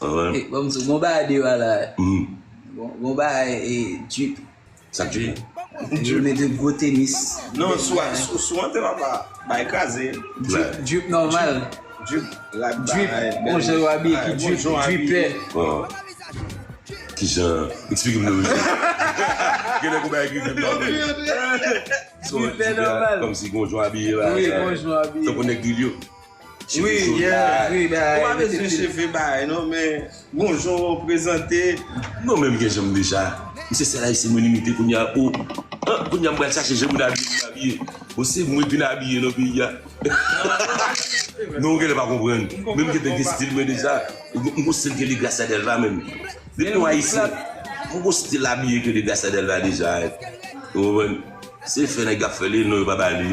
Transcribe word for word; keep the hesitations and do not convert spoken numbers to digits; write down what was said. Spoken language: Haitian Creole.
Anhan. Eh, bon, m sou bon bagay deyò a la. Mhm. Bon, bon bagay, eh, drip. Sa k di? Yo mete gwo tenis. Non, sou sou sou an te papa. Bay kraze. Drip, drip nòmal. Drip, la Drip, bon jan yo abiye ki drip, dripper. Bon. Kijan? Eksplike m nou. Gen nèg ou bay ki drip nòmal. Dripper nòmal. Kòm si gon jan abiye la. Wi, gon jan abiye. Tankou nèg griyo. Wi, wi, Ou pa bagay. Bezwen cheve bay non, men gon jan w prezante. Non, menm gen janm deja. M se sèl ayisyen mwen imite kounye a. O, an, kounye a m pral chache jan moun abiye, moun abiye. Bon, se mwen vin abiye nan peyi a. Non, ou genlè pa konprann. Menm gen gen stil mwen deja. M gon stil ke li Gracia Delva menm. Depi nou ayisyen, m gon stil abiye ke li Gracia Delva deja. Ou konprann? Se fè nèg ap fè li, non, yo pa ba li.